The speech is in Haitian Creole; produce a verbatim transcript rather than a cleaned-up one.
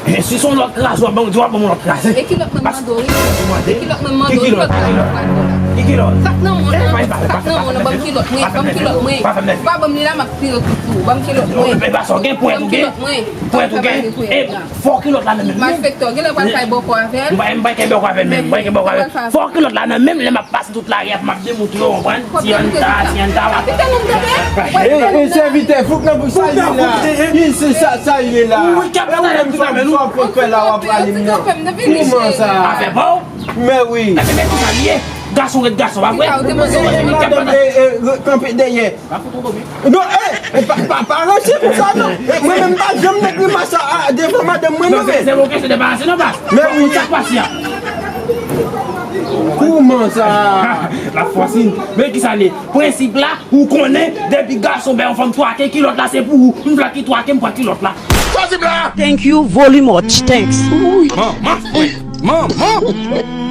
Si se yon lòt kraze w ap ban m, di w ap ban m yon lòt kraze. E kilòt mwen mande w, wi. Ou mande? E kilòt mwen mande w, kilòt la mwen pral bon la. Ki kilòt? Sak nan men w nan, sak nan men w nan, ban m kilòt mwen, ban m kilòt mwen. Pa ban m li la, m ap tire kout sou ou. Ban m kilòt mwen. E pa sa w gen, pwent ou gen? Pwent ou gen? E fò kilòt la nan men m. Malfektè, w genlè pral fè bòkò avè l. M pa, m pa gen bòkò avè l menm, m pa gen bòkò avè l. Fò kilòt la nan men m, lè m ap pase tout lari a, m ap demontre w, konprann? Ti an ta, ti an ta. Kapitèn, ou tande? E, e, sèvitè, fout nan bouch sa li la. Li se sa, sa li la. Ou wi, kapitèn, ou menm ki pa menm, ou ap fè la, w ap pale m nan. Kouman sa? Afè pa w? Mè wi. Ebyen, men kisa li ye? Gason ret gason, pa vre? E, e, madanm, e, e, kanpe dèyè. Non, e, e, pa, pa, pa ranse konsa, non. E, mwen menm, m pa janm nan grimas sa, a, devan madanm mwen, non, men. Se, se yon kesyon de pa ranse, non, baz. Mè wi. Sa k pase a? Kouman sa? La fòsin. Men kisa li ye? Prensip la, ou konnen, depi gason bay yon fanm twake, kilòt la se pou ou. M vle ki twake, m pran kilòt la. Chwazi m la! Thank you, volume watch. Thanks. Manman, manman.